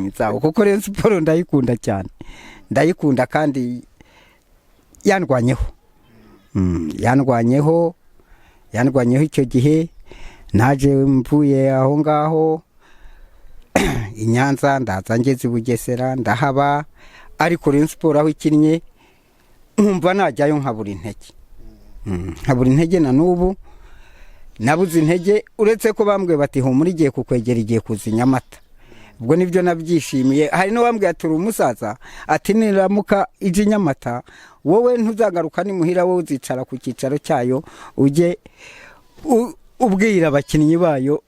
Abakinnyi zabo, kuko Rayon Sports ndayikunda cyane, ndayikunda kandi yandwanyeho. Yandwanyeho, yandwanyeho. Icyo gihe naje mvuye aho ngaho i Nyanza, ndaza ngeze i Bugesera ndahaba, ariko Rayon Sports aho ikinnye nkumva najyayo nkabura intege. Nkabura intege. Na n'ubu nabuze intege, uretse ko bambwiye bati: "Humura, igiye kukwegera, igiye kuza i Nyamata." Ubwo nibyo nabyishimiye. Hari n'uwambwiye ati: "Uri umusaza," ati: "Niramuka ije i Nyamata, wowe ntuzagaruka nimuhira, wowe uzicara ku cyicaro cyayo, ujye ubwira abakinnyi bayo."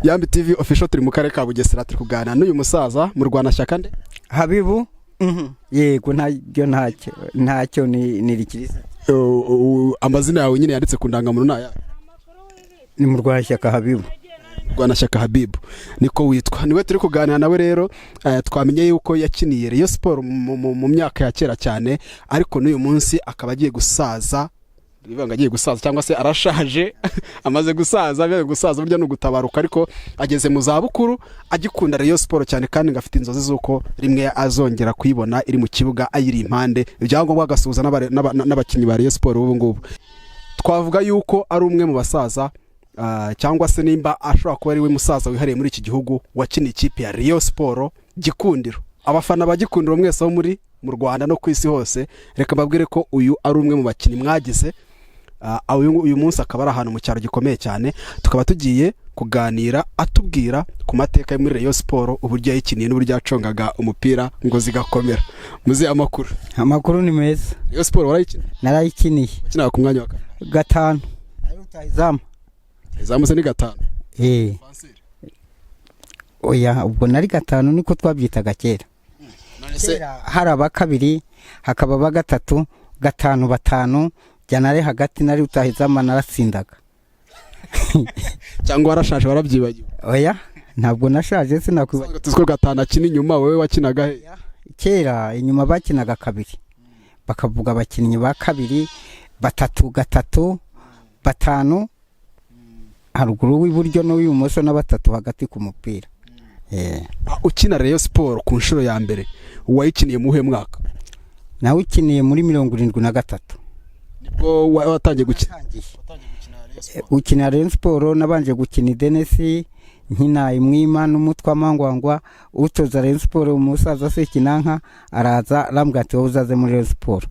Yambi TV Official, turi mu karere ka Bugesera, turi kuganira n'uyu musaza mu Rwanashyaka nde? Habibu. Yego, ntacyo, ntacyo, ntacyo, ni rikiriza. Amazina yawe nyine yanditse ku ndangamuntu ni aya? Ni mu Rwanashyaka Habibu. Rwanashyaka Habibu niko witwa, niwe turi kuganira nawe rero. Twamenye yuko yakiniye Rayon Sports mu myaka ya kera cyane, ariko n'uyu munsi akaba agiye gusaza. Bivuga ngo agiye gusaza cyangwa se arashaje, amaze gusaza. Bivuga gusaza burya ni ugutabaruka, ariko ageze mu zabukuru agikunda Rayon Sports cyane, kandi ngo afite inzozi z'uko rimwe azongera kuyibona iri mu kibuga, ayiri impande, ibyangombwa agasuhuza n'abakinnyi ba Rayon Sports ubu ngubu. Twavuga yuko ari umwe mu basaza, cyangwa se nimba ashobora kuba ari we musaza wihariye muri iki gihugu wakiniye ikipe ya Rayon Sports Gikundiro. Abafana ba Gikundiro mwese aho muri mu Rwanda no ku isi hose, reka mbabwire ko uyu ari umwe mu bakinnyi mwagize. Uyu munsi akaba ari ahantu mu cyaro gikomeye cyane, tukaba tugiye kuganira atubwira ku mateka yo muri Rayon Sports, uburyo yayikiniye n'uburyo yacongaga umupira ngo zigakomera. Muzi amakuru? Amakuru ni meza. Rayon Sports warayikiniye? Narayikiniye. Wakinaga ku mwanya wa kane? Gatanu, nari rutahizamu. Izamu se ni gatanu? Eh, oya, ubwo nari gatanu, niko twabyitaga kera. None se? Kera hari aba kabiri, hakaba aba gatatu, gatanu, batanu. Jya nari hagati, nari rutahizamu, naratsindaga. Cyangwa warashaje warabyibagiwe? Oya, ntabwo nashaje, sinakwibagiwe. Tuzi ko gatanu akina inyuma, wowe wakinaga he? Kera inyuma bakinaga kabiri, bakavuga abakinnyi ba kabiri, batatu, gatatu, batanu haruguru w'iburyo n'uw'ibumoso na batatu hagati ku mupira. Ukina Rayon Sports ku nshuro ya mbere wayikiniye mu muhe mwaka? Nawe ukiniye muri 73. Nibwo watangiye gukina? Gukina Rayon Sports nabanje gukina idenesi, nkina imwima n'umutwe amangwangwa. Utoza Rayon Sports, umusaza Sekinanka, araza arambwira ati: "Wowe uzaze muri Rayon Sports."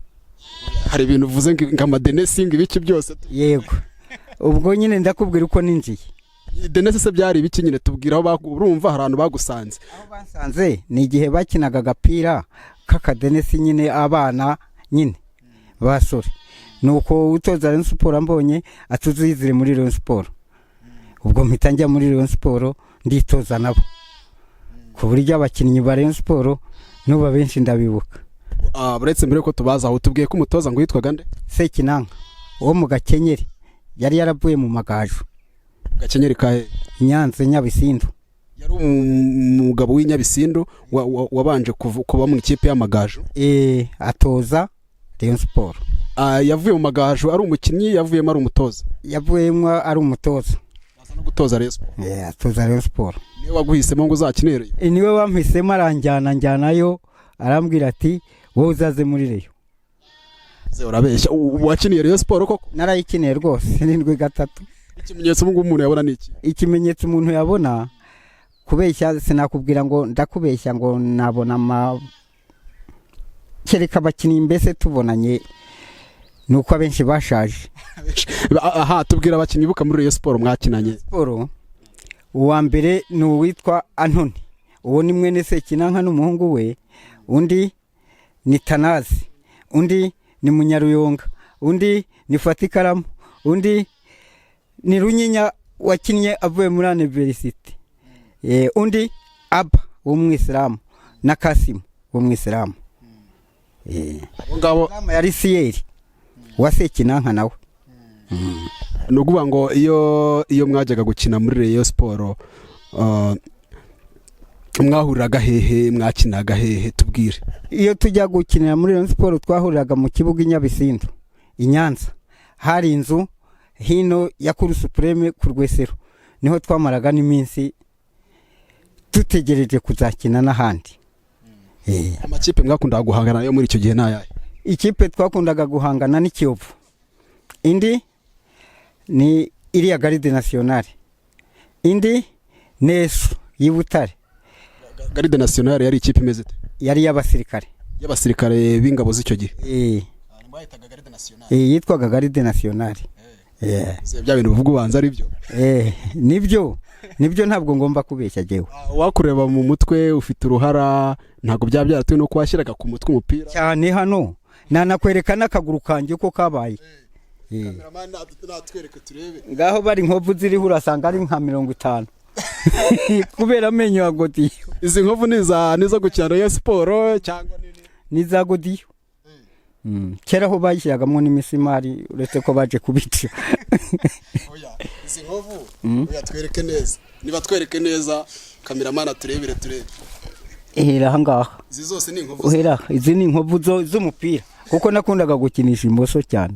Hari ibintu uvuze ngo amadenesi, ngo ibiki byose. Yego, ubwo nyine ndakubwira uko ninjiye. Denesi se byari ibiki nyine? Tubwira aho urumva hari ahantu bagusanze. Aho basanze ni igihe bakinaga agapira k'akadenesi nyine, abana nyine basore. Nuko utoza Rayon Sports ambonye atuzizire muri Rayon Sports. Ubwo mpita njya muri Rayon Sports, nditoza nabo, ku buryo abakinnyi ba Rayon Sports n'ubu abenshi ndabibuka. Uretse mbere yuko tubaza aho, tubwiye ko umutoza ngo yitwaga nde? Sekinanka wo mu Gakenyeri, yari yaravuye mu Magaju. Gakenyeri kahe? I Nyanza, Nyabisindu. Yari umugabo w'Inyabisindu wabanje kuba mu ikipe y'Amagaju? Atoza Rayon Sports. Yavuye mu Magaju ari umukinnyi, yavuyemo ari umutoza? Yavuyemo ari umutoza. Aza no gutoza Rayon Sports? Atoza Rayon Sports. Niwe waguhisemo ngo uzakine Rayon? Niwe wampisemo, aranjyana, njyanayo, arambwira ati: "Wowe uzaze muri Rayon." Se urabeshya, wakiniye Rayon Sports koko? Narayikiniye rwose, 73. Ikimenyetso ubu ngubu umuntu yabona ni iki? Ikimenyetso umuntu yabona, kubeshya sinakubwira ngo ndakubeshya ngo nabona ama kereka abakinnyi mbese tubonanye, ni uko abenshi bashaje. Aha tubwira abakinnyi ibuka muri Rayon Sports mwakinanye. Siporo, uwa mbere ni uwitwa Antoni, uwo ni mwene Sekinanka n'umuhungu we. Undi ni Tanazi, undi ni Munyaruyonga, undi ni Fatikaramu, undi ni Runyinya wakinnye avuye muri aniverisite, undi Aba w'umwisilamu na Kasimu w'umwisilamu. Abo ngabo. Yari siyeri wa Sekinanka nawe. Ni ukuvuga ngo iyo mwajyaga gukina muri Rayon Sports, mwahuriraga hehe? Mwakinaga hehe? Tubwire. Iyo tujya gukinira muri Rayon Sports, twahuriraga mu kibuga i Nyabisindu i Nyanza. Hari inzu hino ya Cour Suprême ku Rwesero, Niho twamaraga n'iminsi dutegereje kuzakina n'ahandi. Amakipe mwakundaga guhangana nayo muri icyo gihe ni ayahe? Ikipe twakundaga guhangana ni Kiyovu, indi ni iriya Garde Nationale, indi ni ESO y'i Butare. Garde Nationale yari ikipe imeze ite? Yari iy'abasirikare. Y'abasirikare b'ingabo z'icyo gihe? Eh. Bayitaga Garde Nationale? Eh, yitwaga Garde Nationale. Bya bintu bivuga ubanza ari byo. Eh, nibyo nibyo, ntabwo ngomba kubeshya jyewe. Wakureba mu mutwe ufite uruhara, ntabwo byaba byaratewe nuko washyiraga ku mutwe umupira? Cyane, hano nanakwereka n'akaguru kanjye uko kabaye. Natwereke turebe. Ngaho bari inkovu ziriho, urasanga ari nka 50 kubera amenyo ya godiyo. Izi nkovu ni iza nizo gukina Rayon Sport cyangwa ni Ni za godiyo. Kera aho bayishyiragamo n'imisimari, uretse ko baje kubica. Oya, izi nkovu, oya, twereke neza, niba twereke neza, cameraman turebere, turebe. Ihera aha ngaha. Izi zose ni inkovu? Uhera, izi ni inkovu z'umupira kuko nakundaga gukinisha imoso cyane.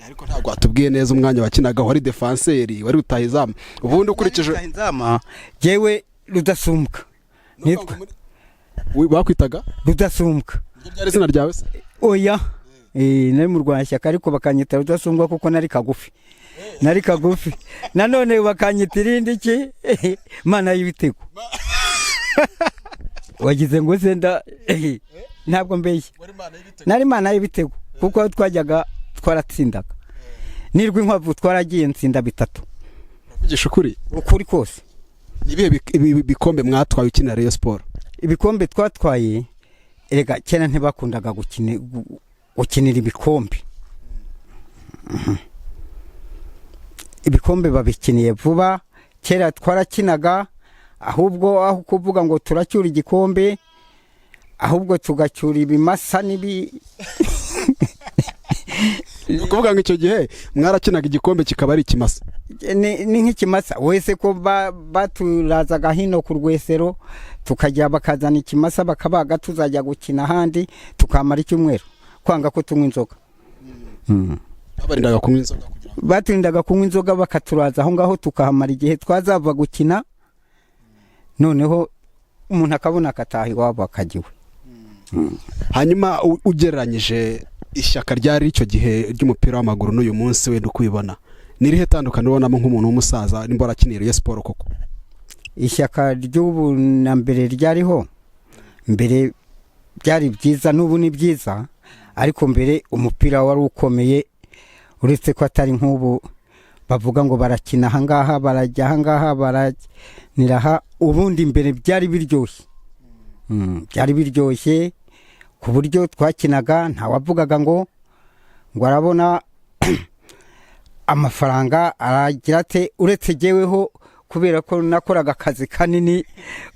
Ariko ntabwo watubwiye neza umwanya wakinaga, wari défenseur, wari rutahizamu? Ubundi ukurikije Nzama jewe Rudasumbwa nitwa. Bakwitaga? Rudasumbwa. Iryo ryari izina ryawe se? Oya. Nari mu Rwandashyaka, ariko bakanyita Rudasumbwa kuko nari kagufi, nari kagufi. Nanone bakanyita irindi ki, Mana y'ibitego. Wagize ngo se nda ntabwo mbeshya? Nari Mana y'ibitego kuko aho twajyaga twaratsindaga. Nirwa inkwavu twaragiye nsinda bitatu. Uravugisha ukuri? Ukuri kose. Ni ibihe bikombe mwatwaye ukinira Rayon Sport? Ibikombe twatwaye, erega kera ntibakundaga gukinira ibikombe. Ibikombe babikiniye vuba. Kera twarakinaga, ahubwo aho kuvuga ngo turacyura igikombe, ahubwo tugacyura ibimasa n'ibi. Ni ukuvuga ngo icyo gihe mwarakinaga, igikombe kikaba ari ikimasa? Ni nk'ikimasa wese ko baturazaga hino ku Rwesero, tukajya bakazana ikimasa bakabaga, tuzajya gukina ahandi tukamara icyumweru kwanga ko tunywa inzoga. Babarindaga kunywa inzoga kugira ngo Baturindaga kunywa inzoga, bakaturaza aho ngaho tukahamara igihe, twazava gukina noneho umuntu akabona akataha iwabo akajya iwe. Hanyuma ugereranyije ishyaka ryari icyo gihe ry'umupira w'amaguru n'uyu munsi, wenda uko ubibona, ni irihe tandukaniro ubonamo nk'umuntu w'umusaza, nimba warakiniye Rayon Sport koko? Ishyaka ry'ubu na mbere ryariho mbere byari byiza, n'ubu ni byiza, ariko mbere umupira wari ukomeye, uretse ko atari nk'ubu bavuga ngo barakina ahangaha, barajya ahangaha, barakinira aha. Ubundi mbere byari biryoshye. Byari biryoshye ku buryo twakinaga ntawavugaga ngo arabona amafaranga aragira ate, uretse jyeweho kubera ko nakoraga akazi kanini.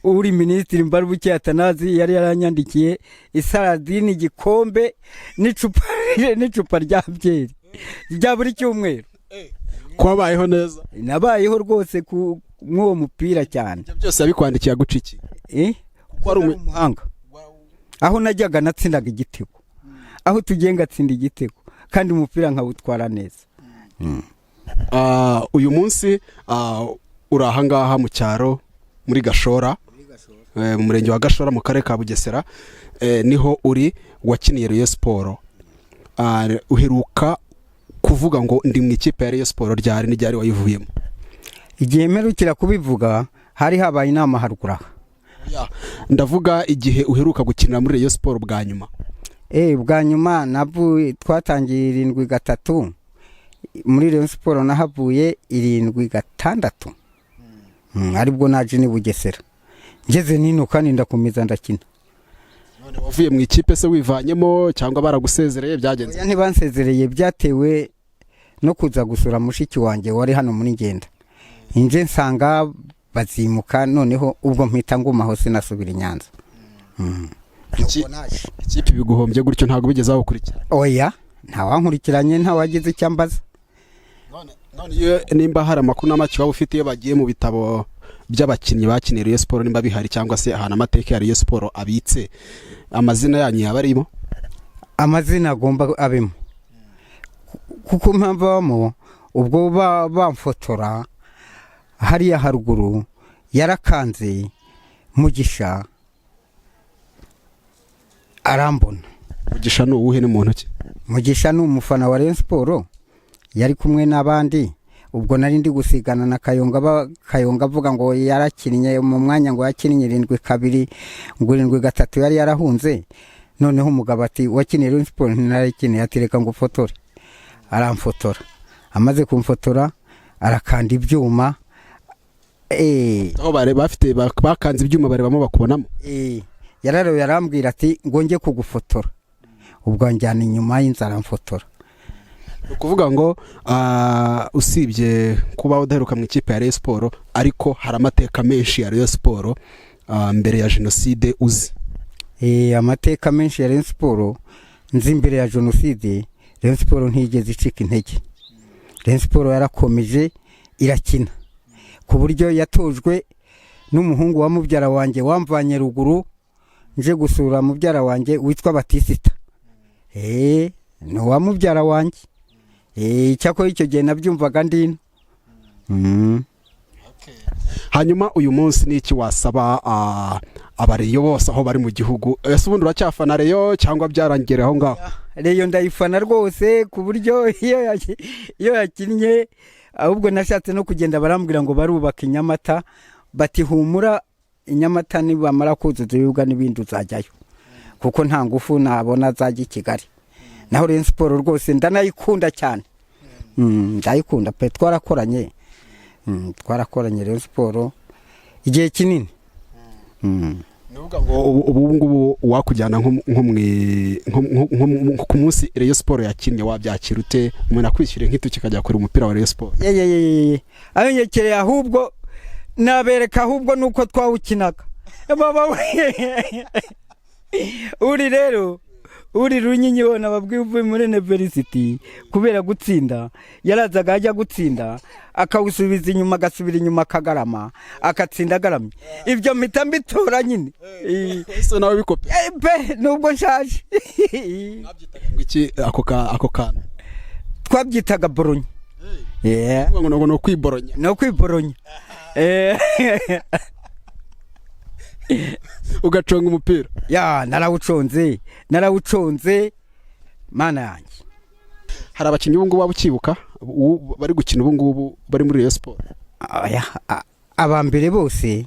Uri minisitiri Mbarubuke Atanazi yari yaranyandikiye isaradini, igikombe n'icupa rya byeri rya buri cyumweru. Kwabayeho neza? Nabayeho rwose ku mw'uwo mupira cyane. Ibyo byose yabikwandikiye aguca iki? Eh? Kuko wari Nari umuhanga, aho najyaga natsindaga igitego, aho tugiye ngatsinda igitego, kandi umupira nkawutwara neza. Uyu munsi uri ahangaha mu cyaro muri Gashora, mu murenge wa Gashora mu karere ka Bugesera, niho uri. Wakiniye Rayon Sport. Uheruka kuvuga ngo ndi mu ikipe ya Rayon Sport ryari, n'iryari wayivuyemo? Igihe mperukira kubivuga hari habaye inama haruguru aha. Ya, ndavuga igihe uheruka gukinira muri Rayon Sport bwa nyuma. Bwa nyuma navuye, twatangiye 73 muri Rayon Sport, nahavuye 76, aribwo naje ni Bugesera, ngeze nino kandi ndakomeza ndakina. None wavuye mu ikipe se wivanyemo cyangwa baragusezereye, byagenze? Oya, ntibansezereye, byatewe no kuza gusura mushiki wanjye wari hano muri Ngenda, inje nsanga bazimuka, noneho ubwo mpita ngumaho, sinasubira i Nyanza. Nuko naje. Ikipe biguhombye gutyo, ntabwo bigeze bagukurikira? Oya, ntawankurikiranye, ntawagize icyo ambaza. None iyo nimba hari amakuru n'amaki waba ufite, iyo bagiye mu bitabo by'abakinnyi bakiniye Rayon Sport, nimba bihari cyangwa se ahantu amateka ya Rayon Sport abitse, amazina yanyu yaba arimo? Amazina agomba abemo, kuko impamvu abamo ubwo bamfotora. Hariya haruguru yarakanze Mugisha arambona. Mugisha ni uwuhe? Ni muntu ki? Mugisha ni umufana wa Rayon Sport, yari kumwe n'abandi. Ubwo nari ndi gusigana na Kayonga, Kayonga avuga ngo yarakinnye mu mwanya, ngo yakinnye 72, ngo 73 yari yarahunze. Noneho umugabo ati: "Wakiniye Rayon Sport?" "Ntinarayikiniye." Ati: "Reka ngo ufotore." Aramfotora. Amaze kumfotora arakanda ibyuma. Aho bare bafite bakanze ibyuma barebamo bakubonamo? Yararoye, arambwira ati ngo njye kugufotora. Ubwo anjyana inyuma y'inzu aramfotora. Ni ukuvuga ngo usibye kuba udaheruka mu ikipe ya Rayon Sport, ariko hari amateka menshi ya Rayon Sport mbere ya jenoside uzi? Amateka menshi ya Rayon Sport nzi mbere ya jenoside. Rayon Sport ntiyigeze icika intege. Rayon Sport yarakomeje irakina, ku buryo yatojwe n'umuhungu wa mubyara wanjye wamvanye ruguru nje gusura mubyara wanjye witwa Batisita. Ni uwa mubyara wanjye. Icyakora icyo gihe nabyumvaga ndino. Hanyuma uyu munsi ni iki wasaba abareyo bose aho bari mu gihugu? Ese ubundi uracyafana Rayon cyangwa byarangiriye aho ngaho? Rayon ndayifana rwose, ku buryo iyo yakinnye, ahubwo nashatse no kugenda barambwira ngo barubaka i Nyamata, bati: "Humura, i Nyamata nibamara kuzuza ibibuga n'ibindi uzajyayo," kuko nta ngufu nabona zajya i Kigali. Naho Rayon Sport rwose ndanayikunda cyane. Ndayikunda pe. Twarakoranye. Twarakoranye Rayon Sport igihe kinini. Ni ukuvuga ngo ubu ngubu wakujyana nko ku munsi Rayon Sport yakinnye, wabyakira ute? Umuntu akwishyuriye nk'itike ukajya kureba umupira wa Rayon Sport? Yeyeyeye, ayo nyekereye, ahubwo nabereka ahubwo nuko twawukinaga. Baba we, uri rero uri Runyinya, ubona babwiye uvuye muri university, kubera gutsinda yarazaga ajya gutsinda akawusubiza inyuma, agasubira inyuma akagarama, akatsinda agaramye. Ibyo mpita mbitora nyine. Ese nawe bikope? Pe, nubwo nshaje. Ngo iki ako kantu? Twabyitaga boronye. Yeah. Ngo ni ukwiboronya? No kwiboronya. Ugaconga umupira? Ya, narawuconze, narawuconze, mana yanjye. Hari abakinnyi ubu ngubu waba ukibuka bari gukina ubu ngubu bari muri Rayon Sport? Aya, aba mbere bose,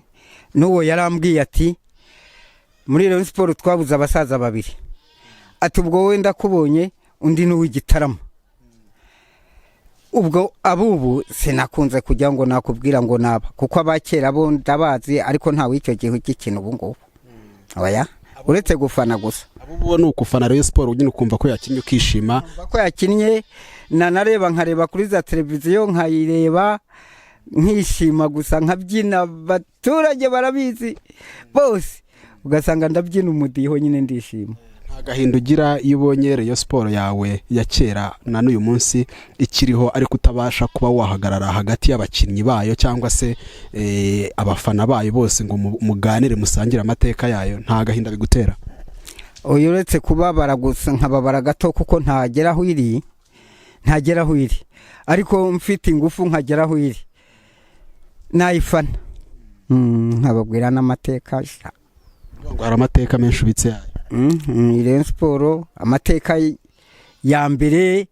n'uwo yarambwiye ati: "Muri Rayon Sport twabuze abasaza babiri," ati: "Ubwo wenda kubonye undi ni uw'Igitarama." Ubwo abubu sinakunze kujya ngo nakubwira ngo naba, kuko abakera bo ndabazi, ariko ntawe icyo gihe ugikina ubu ngubu, oya, uretse gufana gusa. Abo ubu ni ukufana Rayon Sport nyine, ukumva ko yakinnye ukishima? Ko yakinnye, nanareba, nkareba kuri za televiziyo, nkayireba nkishima gusa, nkabyina. Abaturage barabizi bose, ugasanga ndabyina umudiho nyine, ndishima. Nta gahinda ugira iyo ubonye Rayon Sport yawe ya kera na n'uyu munsi ikiriho, ariko utabasha kuba wahagarara hagati y'abakinnyi bayo cyangwa se abafana bayo bose ngo muganire, musangire amateka yayo? Nta gahinda bigutera? Uyu, uretse kubabara gusa, nkababara gato kuko ntagera aho iri, ntagera aho iri, ariko mfite ingufu nkagera aho iri nayifana. Nkababwira n'amateka sha. Ngo hari amateka menshi ubitse yayo? Rayon Sport amateka ya mbere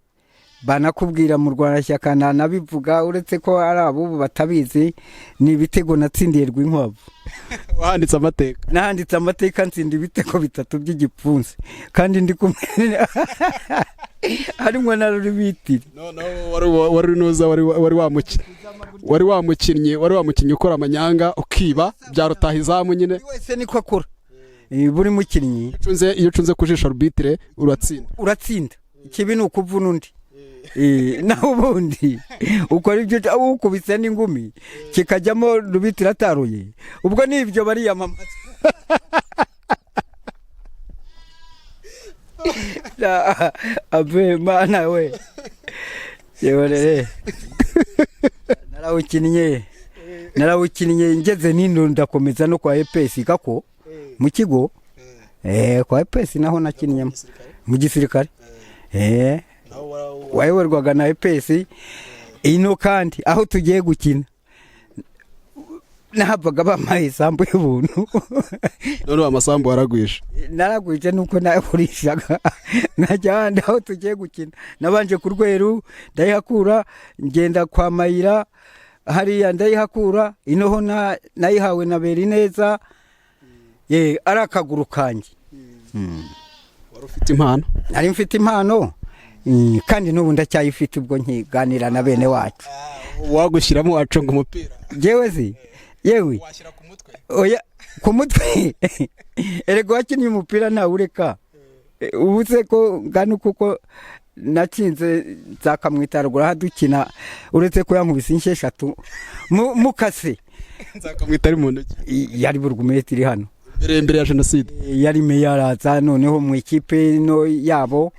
banakubwira mu Rwandashyaka nanabivuga, uretse ko ari abubu batabizi, ni ibitego natsindiye Rwinkwavu. Wanditse amateka? Nahanditse amateka, ntsinda ibitego bitatu by'igipfunsi, kandi ndi kumwe harimo na rubitiri. Noneho wari nuza wari wamukinnyi ukora amanyanga, ukiba bya rutahizamu nyine. Buri wese niko akora. Buri mukinnyi. Iyo ucunze ku jisho rubitire uratsinda. Uratsinda. Ikibi ni ukuvuna undi. Naho ubundi ukora ibyo ukubise n'ingumi kikajyamo rubitiro ataruye, ubwo ni ibyo bariyamamaza. Abe mana we, yewe rere, narawukinnye, narawukinnye ngeze nino, ndakomeza no kwa EPS kako mu kigo, kwa EPS naho nakinnyemo mu gisirikare, wayoborwaga na EPS ino. Kandi aho tugiye gukina Nahavaga bampaye isambu y'ubuntu. None amasambu waragwisha? Naragwije, nuko nagurishaga nkajya ahandi aho tugiye gukina. Nabanje ku Rweru ndayihakura, ngenda kwa Mayira hariya ndayihakura, inoho nayihawe na Berineza, ye ari akaguru kanjye. Wari ufite impano. Nari mfite impano, kandi n'ubu ndacyayifite, ubwo nkiganira na bene wacu. Wagushyiramo wacunga umupira? Yewe si yewe. Washyira ku mutwe? Oya, ku mutwe erega wakinnye umupira ntawureka. Ubu se ko ngana kuko natsinze nzakamwita ruguru dukina, uretse ko yankubise inshyi eshatu mukase. Nzakamwita ari mu ntoki? Yari burugumesitiri hano. Mbere ya jenoside? Yari meya, araza noneho mu ikipe no yabo,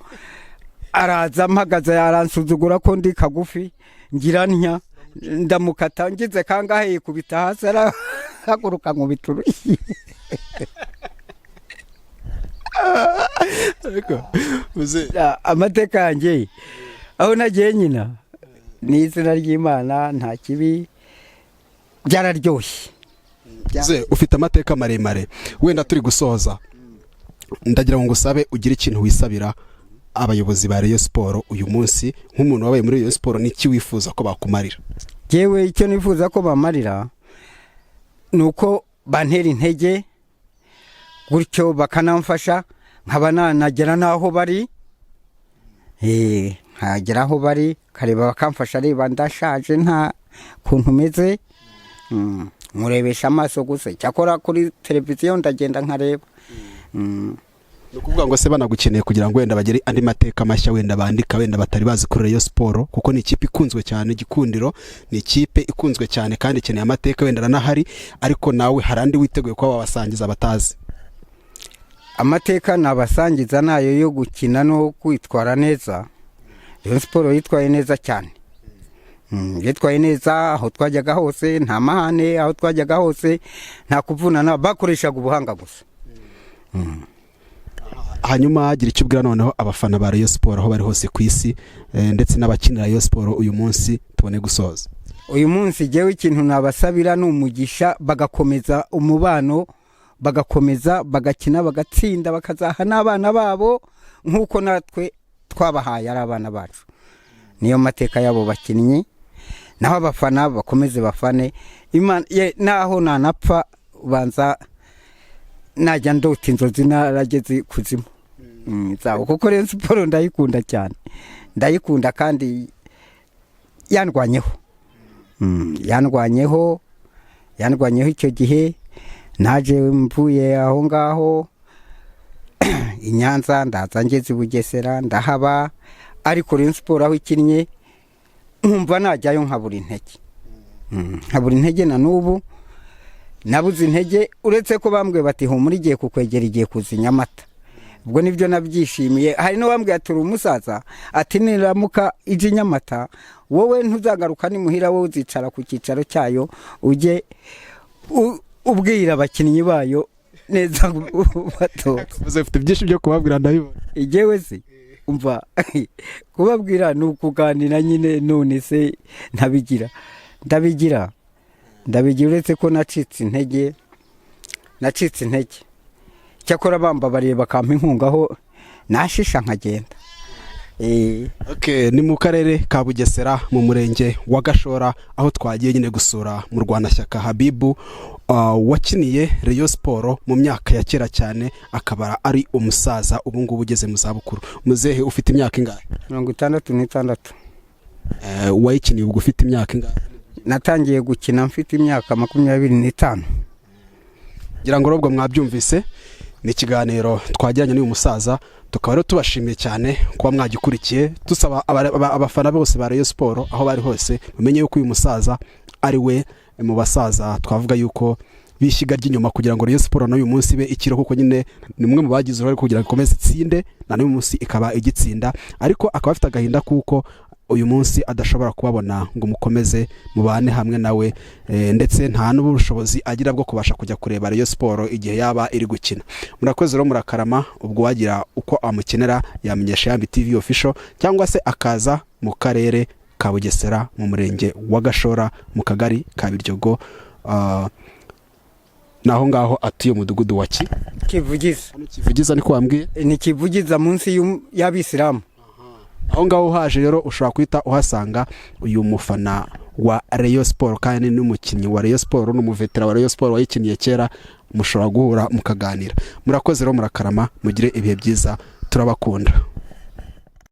araza mpagaze aransuzugura ko ndi kagufi, ngira ntya ndamukata, ngize kangahe yikubita hasi arahaguruka nkubita urushyi. Ariko uze Amateka yanjye aho nagiye nyina ni izina ry'Imana, nta kibi, byararyoshye. Uze ufite amateka maremare. Wenda turi gusoza, ndagira ngo ngusabe ugire ikintu wisabira abayobozi ba Rayon Sport uyu munsi. Nk'umuntu wabaye muri Rayon Sport, niki wifuza ko bakumarira? Yewe, icyo nifuza ko bamarira ni uko bantera intege gutyo, bakanamfasha nkaba nanagera n'aho bari, nkagera aho bari kareba bakamfasha. Reba ndashaje, nta kuntu meze, nkurebesha amaso gusa, cyakora kuri televiziyo ndagenda nkareba. Ni ukuvuga ngo se banagukeneye kugira ngo wenda bagere andi mateka mashya, wenda bandika wenda batari bazi kuri Rayon Sport, kuko ni ikipe ikunzwe cyane, Gikundiro ni ikipe ikunzwe cyane kandi ikeneye amateka, wenda aranahari, ariko nawe hari andi witeguye kuba wabasangiza batazi? Amateka nabasangiza nayo yo gukina no kwitwara neza. Rayon Sport yitwaye neza cyane. Yitwaye neza aho twajyaga hose, nta mahane, aho twajyaga hose nta kuvunana, bakoreshaga ubuhanga gusa. Hanyuma gira icyo ubwira noneho abafana ba Rayon Sport aho bari hose ku isi, ndetse n'abakinira Rayon Sport uyu munsi, tubone gusoza. Uyu munsi jyewe ikintu nabasabira ni umugisha, bagakomeza umubano, bagakomeza bagakina, bagatsinda, bakazaha n'abana babo nk'uko natwe twabahaye ari abana bacu. Niyo mateka y'abo bakinnyi. Naho abafana bakomeze bafane. Imana naho nanapfa banza najya ndota inzozi narageze kuzimu zabo, kuko Rayon Sport ndayikunda cyane, ndayikunda kandi yandwanyeho. Yandwanyeho, yandwanyeho icyo gihe naje mvuye aho ngaho i Nyanza, ndaza ngeze i Bugesera ndahaba, ariko Rayon Sport aho ikinnye nkumva najyayo nkabura intege. Nkabura intege, na n'ubu nabuze intege, uretse ko bambwiye bati: "Humura, igiye kukwegera, igiye kuza i Nyamata." Ubwo nibyo nabyishimiye. Hari n'uwambwiye ati: "Uri umusaza," ati: "Niramuka ije i Nyamata wowe ntuzagaruka nimuhira, wowe uzicara ku cyicaro cyayo ujye ubwira abakinnyi bayo neza batoza." Uze ufite byinshi byo kubabwira, ndabibona. Igewe se umva, kubabwira ni ukuganira nyine. None se ntabigira? Ndabigira, ndabigira, uretse ko nacitse intege, nacitse intege. Cyakora bambabariye bakampa inkunga aho nashisha nkagenda. Okay, ni mu karere ka Bugesera mu murenge wa Gashora, aho twagiye nyine gusura Murwanashyaka Habibu, wakiniye Rayon Sport mu myaka ya kera cyane, akaba ari umusaza ubu ngubu ugeze mu zabukuru. Muzehe, ufite imyaka ingahe? 66. Wayikiniye ubwo ufite imyaka ingahe? Natangiye gukina mfite imyaka 25. Ngira ngo ubwo mwabyumvise, ni ikiganiro twagiranye n'uyu musaza, tukaba rero tubashimiye cyane kuba mwagikurikiye. Dusaba abafana bose ba Rayon Sport aho bari hose bamenye yuko uyu musaza ari we mu basaza twavuga yuko bishyiga ry'inyuma kugira ngo Rayon Sport n'uyu munsi ibe ikiriho, kuko nyine ni umwe mu bagize uruhare kugira ngo ikomeze itsinde, na n'uyu munsi ikaba igitsinda, ariko akaba afite agahinda kuko uyu munsi adashobora kubabona ngo mukomeze mubane hamwe nawe, ndetse nta n'ubushobozi agira bwo kubasha kujya kureba Rayon Sport igihe yaba iri gukina. Murakoze rero, murakarama. Ubwo wagira uko amukenera yamenyesha Yambi TV Official, cyangwa se akaza mu karere ka Bugesera mu murenge wa Gashora mu kagari ka Biryogo. Ni aho ngaho atuye, umudugudu wa ki? Kivugiza. Hano Kivugiza, niko wambwiye? Ni Kivugiza, munsi y'abisilamu. Aho ngaho uhaje rero ushobora guhita uhasanga uyu mufana wa Rayon Sport, kandi n'umukinnyi wa Rayon Sport, n'umuvetera wa Rayon Sport wayikiniye kera. Mushobora guhura mukaganira. Murakoze rero, murakarama, mugire ibihe byiza, turabakunda.